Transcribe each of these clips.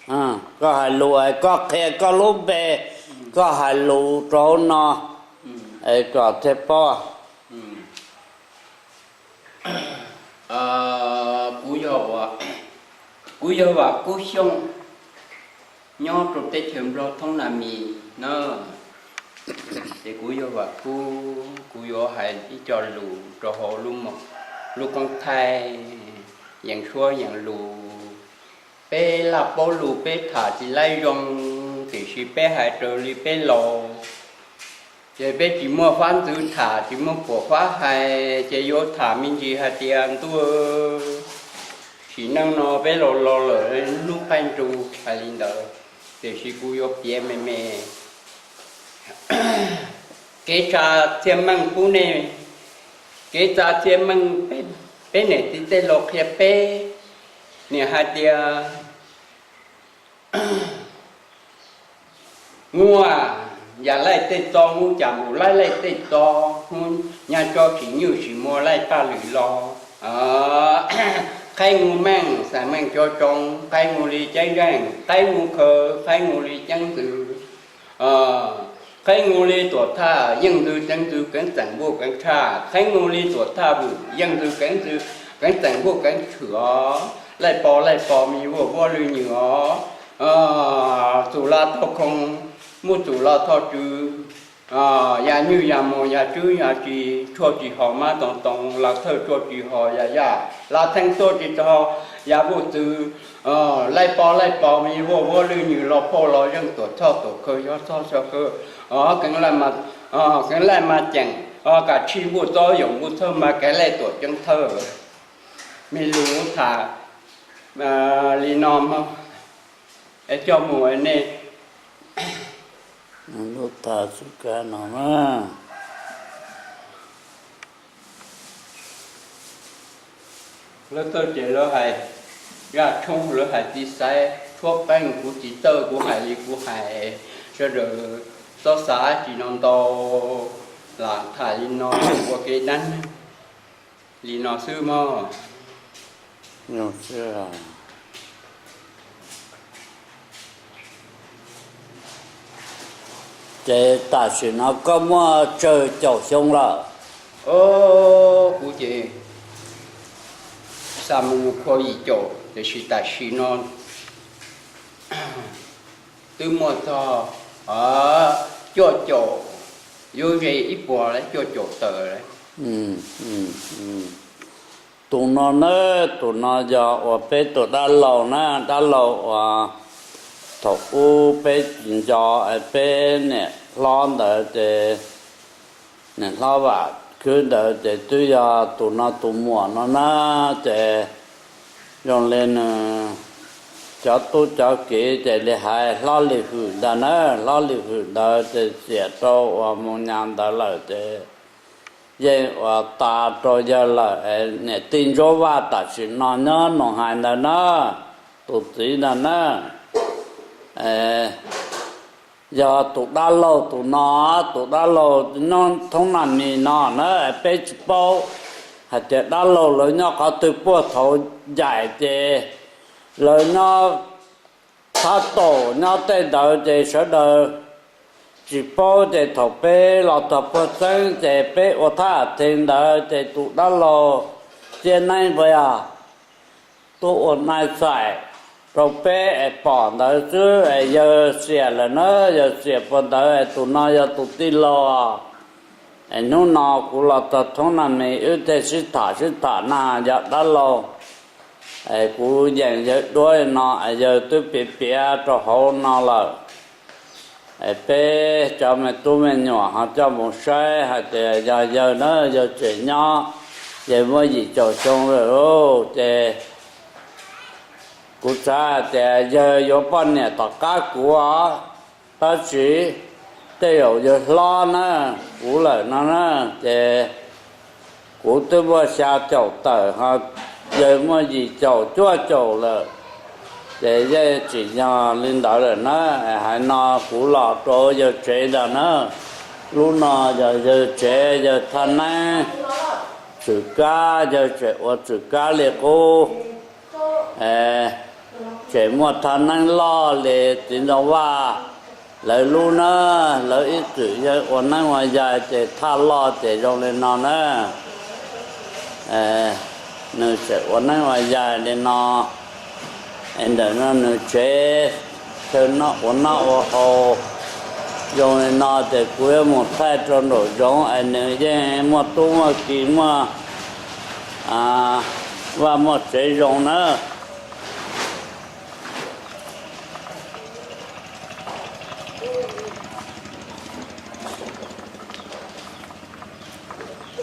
Koj hais lus es koj qhia koj lub npe, koj hais lus rau hauv no es kom thiaj paub. Kuv yog, kuv yog Vam Kub Xyooj, nyob rau teb chaws Nplog thoob na mis na. Ces kuv yog Vam Kub, kuv yuav hais ib co lus rau hauv lub koob thaij, yees suab yees lus. Peb laj paub lus peb tham tsis laib zoo, tiam sis peb hais raws li peb laus. Ces peb tsis muaj fab ntxwv tham, tsis muaj puas fab hais, ces yuav tham me ntsis hais tias ntuj, sim neej no peb los los lawm hnub qaij nrug hais li ntawd, tiam sis kuv yuav piav me me. Kev tsa txhiaj meej pub nej, kev tsa txhiaj meej, peb niam txiv tej laus qhia peb, niam hais tias muaj yam laij tej txo, muaj cas mus laij laij tej txo, hnub nyab tsob tsis nyuj tsis muaj laij paj lwm los. Qhaib mus meej xaim meej cov tsoov, qhaib mus li ceeb zeej, qhaib mus khaws, qhaib mus li ceeb ntxwv. Qhaib mus li tuam thaj yeej ntxwv ceeb ntxwv keev txeem npuj keev tshaj, qhaib mus li tuam thaj vwm yeej ntxwv keev ntxwv keev txeem npuj keev tshwm os. Laij pos laij pos me vuaj vuab lwj nywm os. Txum laj thoj khoo, muaj txum laj thoj tswv, ya nywj ya mus ya tswb ya tsi, tshuaj tsis hos mab toov toov, las thawj tshuaj tsis hos ya yaj, las theej tuaj tsis tau ya vuj txwv. Laij pos laij pos me vuaj vuab lwj nywm, los phauj los zeej tuam txhoj tuam khawv, yog txhoj xyov khawv, keev laij mas ceem, kav tsij npuj txob yoom npuj txhawj mas kev laij tuam ceeb thawj. Me lus tham li no mog, es coj mus nej lub tas xwb ka no na. Lawv txawj ces lawv hais zaj tshoob, lawv hais txiv xaiv tshuab qeej, kuv tsis txawj, kuv hais li kuv hais, sawv daws txhob xav dab tsi no ntau, lam tham li no ua kev dab neeg li no xwb mog. Ces tam sim no koj muaj tsawg caum xyoo lawm? Kuv ces xa mus khua yim caum, tiam sis tam sim no twb muaj txog cuaj caum, yuav ze ib puas lawm, cuaj caum tawm lawm. Tus no na, tus no yog uas peb tus dab laug na, dab laug uas thaum ub peb tsis nco, peb niam hlob ntawd ces, niam hlob Vam Khwb ntawd ces twb yog tus no tus muam no na. Ces zoo li nws cov tub cov kiv ces li hais hlob Lis Hwm ntag na, hlob Lis Hwm ntawd ces xiam rau uas mus nyas ntawd lawm ces yeej uas tas rau yawg lawm. Niam tij Ntsuab Vaj tam sim no nyob Noom Hais ntawd na, tus txiv ntawd na. Yog tus dab laug tus no, tus dab laug nyob thoob Naj Mis no na, peb tsis paub hais tias dab laug lawv nyob qhov twg, puag thaum ncaim ces lawv nyob Thab Taum nyob tej ntawd ces sawv daws tsis paub. Ces thaum peb los txog puag txeeb ces peb ua thaj thev ntawd ces tus dab laug Txiaj Neeb puas yog tuaj ua nai xaim rau peb es pom ntawd xwb es yawg xiam lawm na, yawg xiam puag ntawd es tus no yog tus tij laug. Es hnub no kuv los txog thoob Naj Mis wb thiaj sib tham sib tham na yog dab laug. Es kuv yeem yawg duab no es yawg twb piav piav rau hauv no lawm. Es peb cov me tub me nyuam ho coj mus saib hais tias yog yawg na, yawg tseem nyob, yawg muaj yim caum xyoo lawm lauj. Ces kuv xav hais tias yawg yuav poj niam tom qab kuv os, tab sis tej zaum yawg hlob na kuv lawm no na. Ces kuv twb muaj xya caum tawm ho yawg muaj yim caum cuaj caum lawm. Ces yeej tsim nyog li ntawd lawm na. Hais no kuv los rau yawg tsev ntag na. Lub no yog yawg tsev, yawg thaj neeb, txwm kab, yawg tseem ua txwm kab li qub. Tseem muaj thaj neeb loj li txiv ntxoov vaj lawv lub na, lawv ib txwm yog ua neeb ua yaig ces thaj loj ces zoo li no na. Nws tseem ua neeb ua yaig li no, es ntawm no nws tsev chaw noj ua noj ua haus zoo li no ces kuv yuav mus thaij rau nraum zoov es nws yeej muaj tub muaj ki muaj vaj muaj tsev zoo na.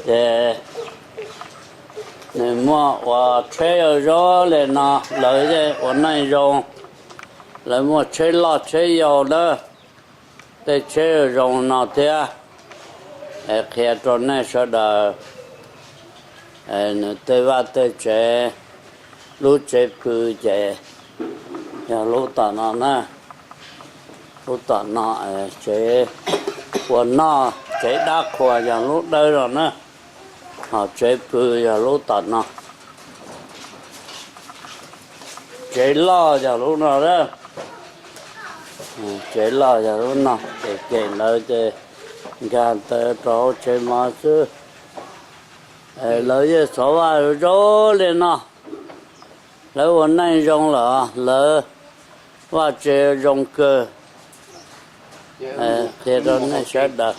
Ces nws muaj ua tsheb zoo zoo li no, lawv yeej ua neej zoo, lawv muaj tsheb loj tsheb yau na, tej tsheb zoo no thiab. Qhia rau nej sawv daws, nws tej vaj tej tsev, lub tsev pw ces yog lub tom no na, lub tom no, tsev ua noj tsev dab qhuas yog lub dawb no na, ho tsev pw yog lub tom no. Tsev loj yog lub no a, tsev loj yog lub no ces cem lawv ces nkag ntawd rau hauv tsev mov xwb. Lawv yeej xov vaj zoo li no, lawv ua neej zoo lawm, lawv vaj tsev zoo kawg. Qhia rau nej sawv daws.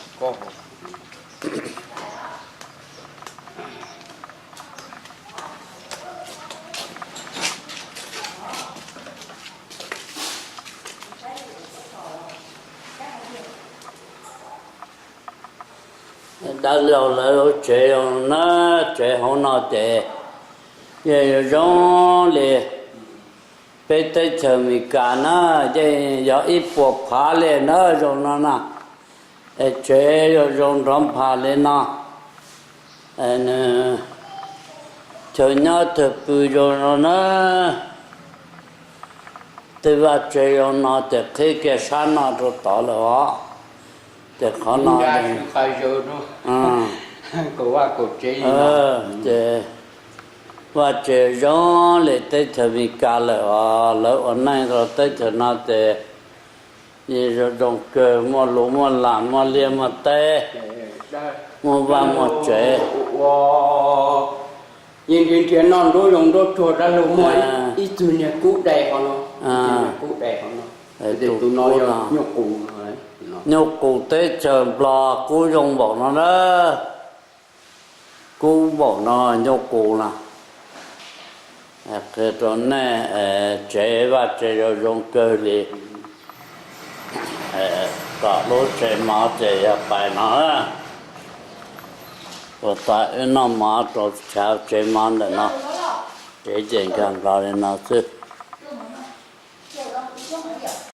Dab laug lawv tsev zoo na, tsev hauv no ces yeej zoo li peb teb chaws Amelikas na, yeej yog ib puas phav li na zoo no na. Es tsev zoo zoo nrov nphas li no, chaw nyob chaw pw zoo no na. Tej vaj tsev zoo no ces qhib kiag sab no rau tod lawm os. Ces qhov no ces vaj tsev zoo li teb chaws Amelikas lawm os, lawv ua neej rau teb chaws no ces zoo zoo kawg, muaj lus muaj las muaj liaj muaj teb, muaj vaj muaj tsev. Yeej nrhiav noj nruab zoo nruab tsuag dab laug muaj ib tug niag kub dai qhov no, kub dai qhov no. Tus no nyuj qus, nyuj qus teb chaws Nplog kub zoo npaum no na. Kub npaum no nyuj qus na. Qhia rau nej, tsev vaj tsev zoo zoo kawg li. Tom lub tsev mov ces yog pais no. Ua tas wb noj mov rau chav tsev mov ntawm no, tsev ces nkag nplog li no xwb.